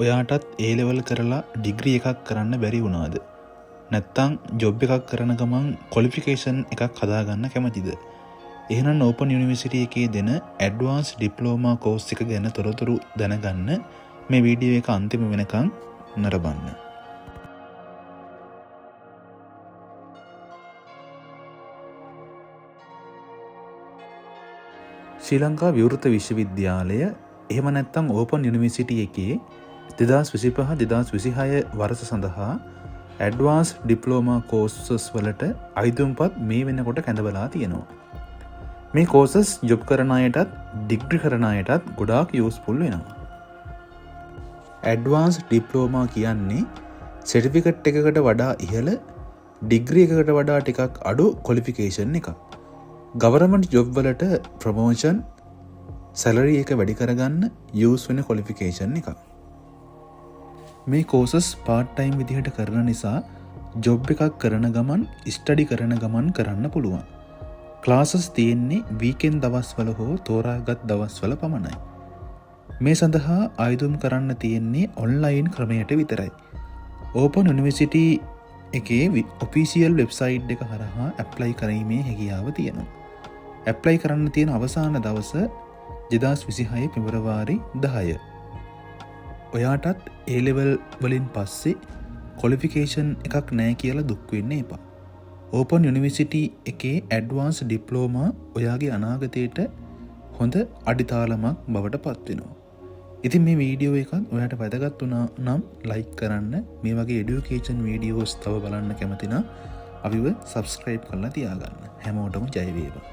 ඔයාටත් ඒ level කරලා degree එකක් කරන්න බැරි වුණාද? නැත්තම් ජොබ් එකක් කරන ගමන් ක්වොලිෆිකේෂන් එකක් හදාගන්න කැමතිද? එහෙනම් ඕපන් යුනිවර්සිටි එකේ දෙන ඇඩ්වාන්ස් ඩිප්ලෝමා කෝස් එක ගැන තොරතුරු දැනගන්න මේ වීඩියෝ එක අන්තිම වෙනකන් නරඹන්න. ශ්‍රී ලංකා විවෘත විශ්වවිද්‍යාලය එහෙම නැත්නම් ඕපන් යුනිවර්සිටි එකේ 2025 2026 වර්ෂ සඳහා ඇඩ්වාන්ස් ඩිප්ලෝමා කෝසස් වලට අයිතුම්පත් මේ වෙනකොට කැඳවලා තියෙනවා. මේ කෝසස් ජොබ් කරන අයටත් ඩිග්‍රී කරන අයටත් ගොඩාක් යූස්ෆුල් වෙනවා. ඇඩ්වාන්ස් ඩිප්ලෝමා කියන්නේ සර්ටිෆිකට් එකකට වඩා ඉහළ, ඩිග්‍රී එකකට වඩා ටිකක් අඩු ක්වොලිෆිකේෂන් එකක්. ගවර්න්මන්ට් ජොබ් වලට ප්‍රමෝෂන්, සැලරි එක වැඩි කරගන්න යූස් වෙන ක්වොලිෆිකේෂන් එකක්. මේ කෝසස් පාර්ට් ටයිම් විදිහට කරන නිසා ජොබ් එකක් කරන ගමන්, ස්ටඩි කරන ගමන් කරන්න පුළුවන්. ක්ලාසස් තියෙන්නේ වීකෙන්ඩ් දවස්වල හෝ තෝරාගත් දවස්වල පමණයි. මේ සඳහා අයදුම් කරන්න තියෙන්නේ ඔන්ලයින් ක්‍රමයට විතරයි. ඕපන් යුනිවර්සිටි එකේ ඔෆිසියල් වෙබ්සයිට් එක හරහා ඇප්ලයි කිරීමේ හැකියාව තියෙනවා. ඇප්ලයි කරන්න තියෙන අවසාන දවස 2026 පෙබරවාරි 10. ඔයාටත් ඒ ලෙවල් වලින් පස්සේ ක්වොලිෆිකේෂන් එකක් නෑ කියලා දුක් වෙන්න එපා. ඕපන් යුනිවර්සිටි එකේ ඇඩ්වාන්ස් ඩිප්ලෝමා ඔයාගේ අනාගතයට හොඳ අඩිතාලමක් බවට පත් වෙනවා. ඉතින් මේ වීඩියෝ එකත් ඔයාට වැදගත් වුණා නම් ලයික් කරන්න. මේ වගේ එඩියුකේෂන් වීඩියෝස් තව බලන්න කැමති නම් අපිව සබ්ස්ක්‍රයිබ් කරලා තියාගන්න. හැමෝටම ජය වේවා.